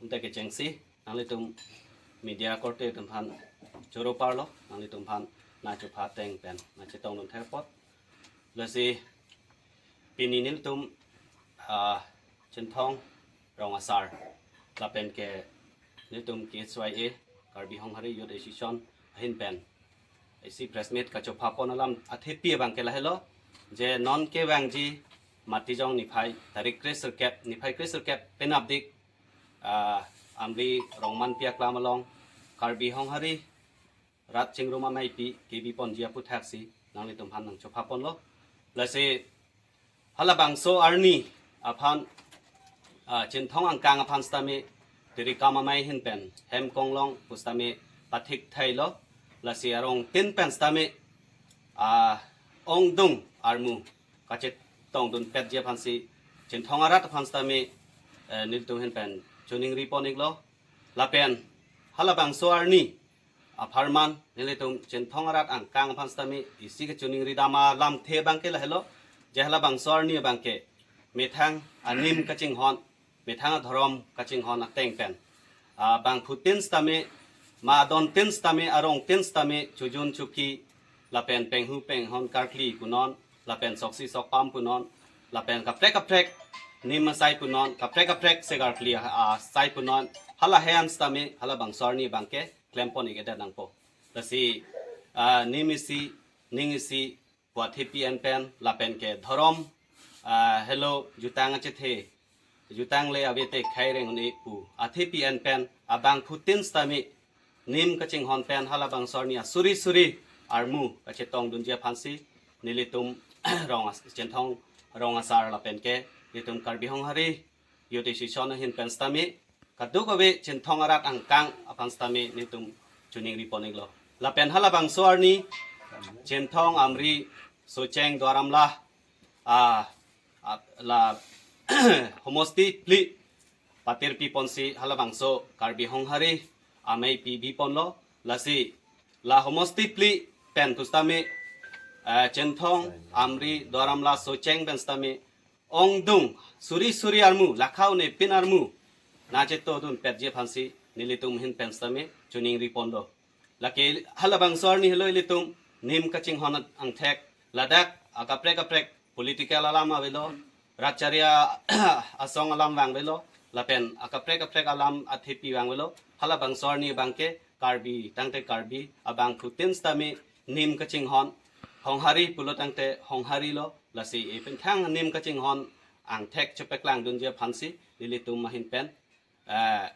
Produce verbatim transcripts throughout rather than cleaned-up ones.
Umta kechengsi nanglitum media korte atum aphan choro parlo, nanglitum aphan nangchopha ateng pen nangchetongdun thek apot. Lasi pini nelitum, ah, Chinthong Rong Asar lapen ke nelitum K S Y A, Karbi Honghari Youth Association ahin pen isi press meet kachopha pon alam athepi abang ke lahelo, je non kevangji Matijong niphai tarik kresirkep, niphai kresirkep penapdik, ah, Amri Rongmanpi aklam along Karbi Honghari rat chingrum ameipi kebi ponji aputhaksi nanglitum aphan nangchopha ponlo. Lasi halabangso arni aphan, ah, Chinthong angkang aphan sitame Tirikam Amei ahin pen hem konglong pu sitame pathik thailo. Lasi arongtin pen sitame, ah, ongdung armu kachetongdunpetji aphansi Chinthong arat aphan sitame, eh, nelitum ahin pen choningri pon-iklo. Lapen halabangso arni apharman nelitum Chinthong arat angkang aphan sitame isi kechoningri dam alamthe abang ke lahelo, je halabangso arni abang ke methang anim kachinghon, methang adhorom kachinghon ateng pen, ah, bangphutin sitame, ma adontin sitame, arongtin sitame chojun choki lapen penghu penghon karkli punon, lapen soksi sokpam punon, lapen kaprek kaprek nim asai punon, kaprek kaprek sekarkli a-, asai punon, hala he-an sitame halabangso arni abang ke klem pon-ik-edet nangpo. Lasi, ah, nim isi, ning isi pu athepi an pen lapen ke dhorom, ah, helo jutang achethe, jutang le avete khai reng un-e pu athepi an pen abangphutin sitame nim kachinghon pen halabangso arni asuri suri armu kachetongdunji aphansi nelitum Rong As-, Chinthong Rong Asar lapen ke nelitum Karbi Honghari Youth Association ahin pen sitame kadokave Chinthong arat angkang aphan sitame nelitum choningri pon-iklo. Lapen halabangso arni Chinthong, Amri, Socheng, Duar Amla, ah, ah, la homosti phli patirpi ponsi halabangso Karbi Honghari ameipi bi ponlo. Lasi la homosti phli pen pu sitame, eh, Chinthong, Amri, Duar Amla, Socheng pen sitame ongdung suri suri armu, lakha un-e pin armu nangchetongdunpetji aphansi nelitum ahin pen sitame choningri ponlo. Lake halabangso arni helo ilitum nim kachinghon angthek, ladak akaprek kaprek political alam avelo, ratchari asong alam vangvelo, lapen akaprek kaprek alam athepi vangvelo. Halabangso arni abang ke Karbi tangte Karbi abangphutin sitame nim kachinghon, Honghari pulo tangte Honghari lo, lasi e pen thang nim kachinghon angthek chepaklangdunji aphansi nelitum ahin pen, eh,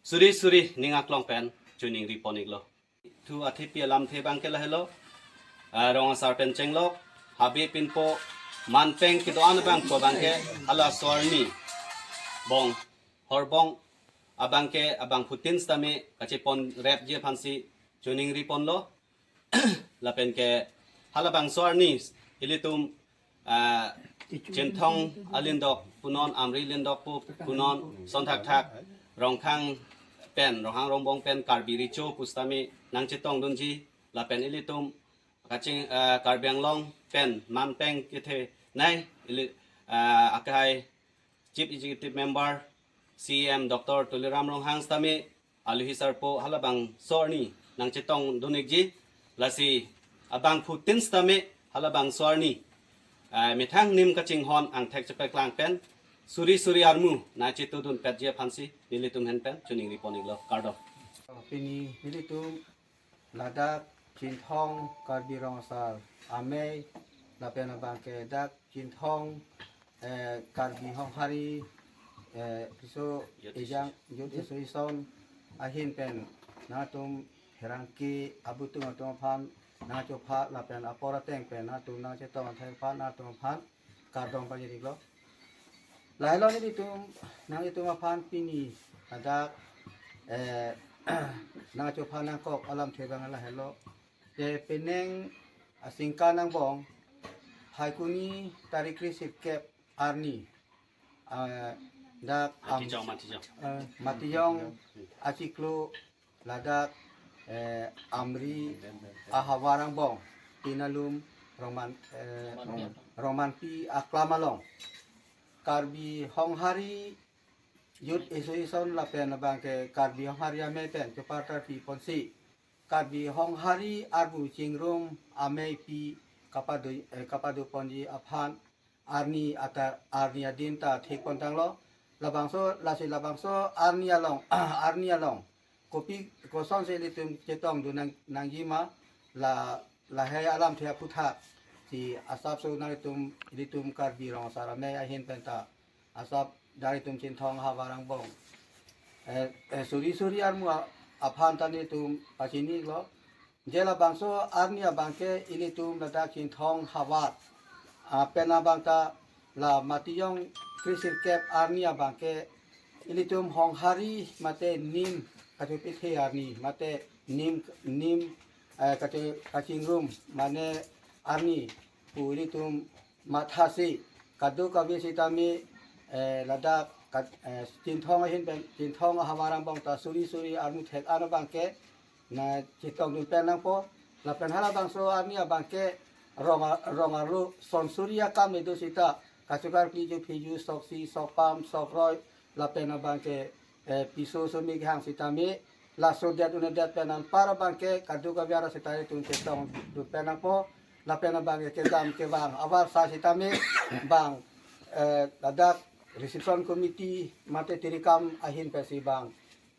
suri suri ning aklong pen choningri pon-iklo. Thu athepi alamthe abang ke lahelo, ah, Rong Asar pen chenglok, habe pinpo, manpeng kedo-an abang pu abang ke halaso arni bong, horbong abang ke abangphutin sitame kacheponrepji aphansi choningri ponlo. Lapen ke halabangso arni ilitum, ah, Chinthong alindok punon, Amri lindok pu punon, son thakthak Rongkhang pen, Ronghang Rongbong pen Karbi Recho pu sitame nangchetongdunji, lapen ilitum kaching, ah, Karbi Anglong pen manpeng kethe nai, ili, ah, akai Chief Executive Member, C E M Doctor Tuliram Ronghang sitame alohi sarpo halabangso arni nangchetongdun-ikji, lasi abangphutin sitame halabangso arni, eh, methang nim kachinghon angthek chepaklang pen suri suri armu nangchetongdunpetji aphansi nelitum ahin pen choningri pon-iklo, kardom. Pini nelitum ladak Chinthong Karbi Rong Asar amei lapen abang ke dak Chinthong, eh, Karbi Honghari, eh, piso Youth ejang Association. Youth Association ahin pen nangtum pherangke abutung atum aphan nangchopha lapen apor ateng pen nangtum nangchetong athai aphan nangtum aphan kardom pajir-iklo. Lahelo nelitum, nanglitum aphan pini ladak, eh, nangchopha nangkok alamthe abang lahelo. Te penang asingkan angbong, Phaikuni tarik kresirkep arni, eh, dak am-, Matijong, Matijong. Eh, Matijong achiklo ladak, eh, Amri ahavar angbong, Tinalum Rongman, eh, Rongmanpi aklam along Karbi Honghari Youth Association lapen abangke Karbi Honghari Amei pen kepartar pi ponsi Karbi Honghari arbu chingrum amei pi kapado, eh, kapado ponji aphan arni ata arni adin ta thek pon tanglo. Labangso, lasi labangso arni along, arni along kopi kosonsi ilitum chetongdun nang, nangji ma, la lahei alamthe aphuthak si asapso nanglitum, ilitum Karbi Rong Asar Amei ahin penta asap nanglitum Chinthong havar angbong, eh, eh, suri suri armu a-, aphan ta nelitum pachinilo. Je labangso arni abangke ilitum ladak Chinthong havar, ah, pen abang ta la Matijong krisirkep arni abangke ilitum Honghari mate nim kachepithe arni mate nim, nim, eh, kache-, kachingrum mane arni pu ilitum mathasi kadokave sitame, eh, ladak kat-, eh, Chinthong ahin pen, Chinthong ahavar angbong ta suri suri armu thek-an abangke nangchetongdun pen nangpo. Lapen halabangso arni abangke rong a-, rong arlo son suri akam le do sita kachokarkli, ju phiju, soksi, sokpam, sokroi, lapen abangke, eh, piso somi kehang sitame laso det un-edet pen anpar abangke kadokave ara sita ilitum chetongdun pen nangpo. Lapen abangke kedam kevang avarsai sitame bang, eh, ladak reception committee mate tirikam ahin pensi bang,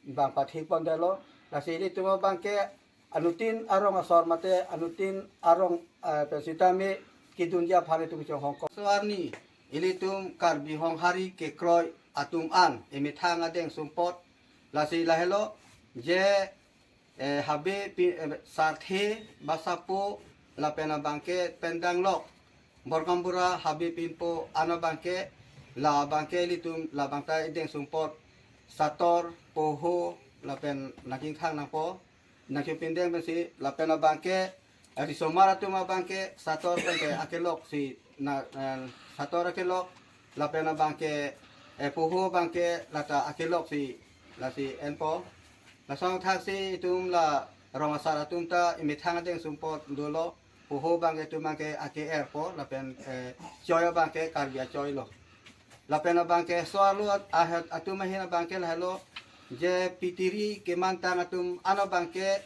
bang pathek pondetlo. Lasi ilitum abangke anuttin arong asor mate anuttin arong, eh, pen sitame kedunji aphan itum chonghong ko. So arni ilitum Karbi Honghari kekroi atum an emethang adeng sumpot. Lasi lahelo je, eh, habe pi-, eh, sarthe basapo lapen abangke pendanglok Borgaonbura habe pinpo an abangke, la abangke ilitum labang ta edeng sumpot sator, poho lapen nangkingthang nangpo, nangkepindeng pensi. Lapen abangke, eh, risomar atum abangke sator penke akelok si na, eh, sator akelok, lapen abangke, eh, poho abangke lata akelok si, lasi enpo. Lason thaksi itum la rong asar atum ta emethang adeng sumpot dolo. Poho abangke itum abangke ake-erpo lapen, eh, choi abangke Karbi achoi lo. Lapen abangke so-arlo at-, ahat atum ahin abangke lahelo je pitiri kemantang atum an abangke,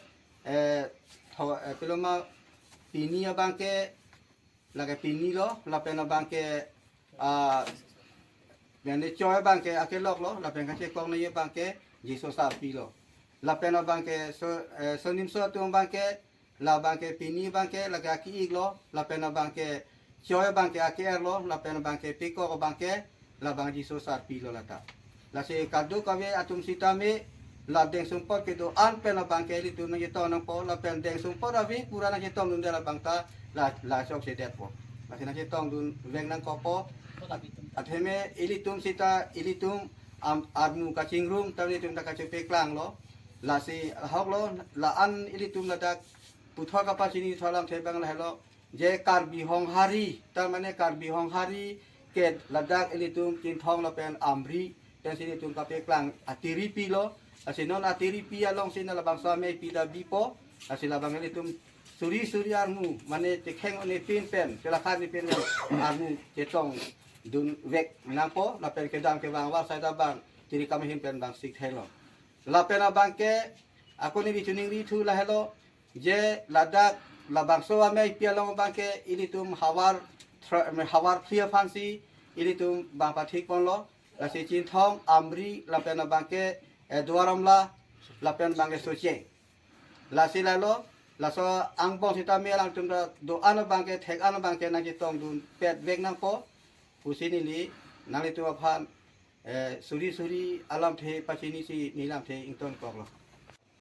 eh, tho-, eh, piloma pini abangke lake pini lo, lapen abangke, ah, mane choi abangke akelok lo, lapen kachekong nangji abangke Jiso Sarpi lo. Lapen abangke so, eh, sonimso atum abangke, la abangke pini abangke lake ake-ik lo, lapen abangke choi abangke ake-er lo, lapen abangke pekok abangke labang Jiso Sarpi lo lata. Lasi kadokave atum sitame la deng sumpot kedo-an pen abangke ilitum nangchetong nangpo, lapen deng sumpot ave pura nangchetongdunde labang ta la, la chokchedetpo. Lasi nangchetongdun vek nangkokpo. Athema ilitum sita ilitum am-, armu kachingrum ta ilitum ta kachepeklang lo. Lasi ahok lo, la-an ilitum ladak puthot kapachini tho alamthe abang lahelo je Karbi Honghari, tar mane Karbi Honghari ke ladak ilitum Chinthong lapen Amri pensi ilitum kapeklang atiripi lo. Lasi non atiripi alongsi na labangso amei pi ta bipo. Lasi labang ilitum suri suri armu mane chekheng un-e pin pen, chelakhan ni pin armu chetongdun vek nangpo, lapen kedam kevang avarsai ta bang tirikam ahin pen bang sikthelo. Lapen abangke ako neli choningri thu lahelo je ladak labangso amei pi along abangke ilitum havar thra-, havar phli aphansi ilitum bang pathek ponlo. Lasi Chinthong, Amri lapen abangke, eh, Duar Amla lapen abangke Socheng. Lasi lalo, laso angbong sitame alangtum ta do-an abangke, thek-an abangke nangchetongdun pet vek nangpo pusi neli nanglitum aphan, eh, suri suri alamthe pachinisi neli lamthe ingtonkoklo.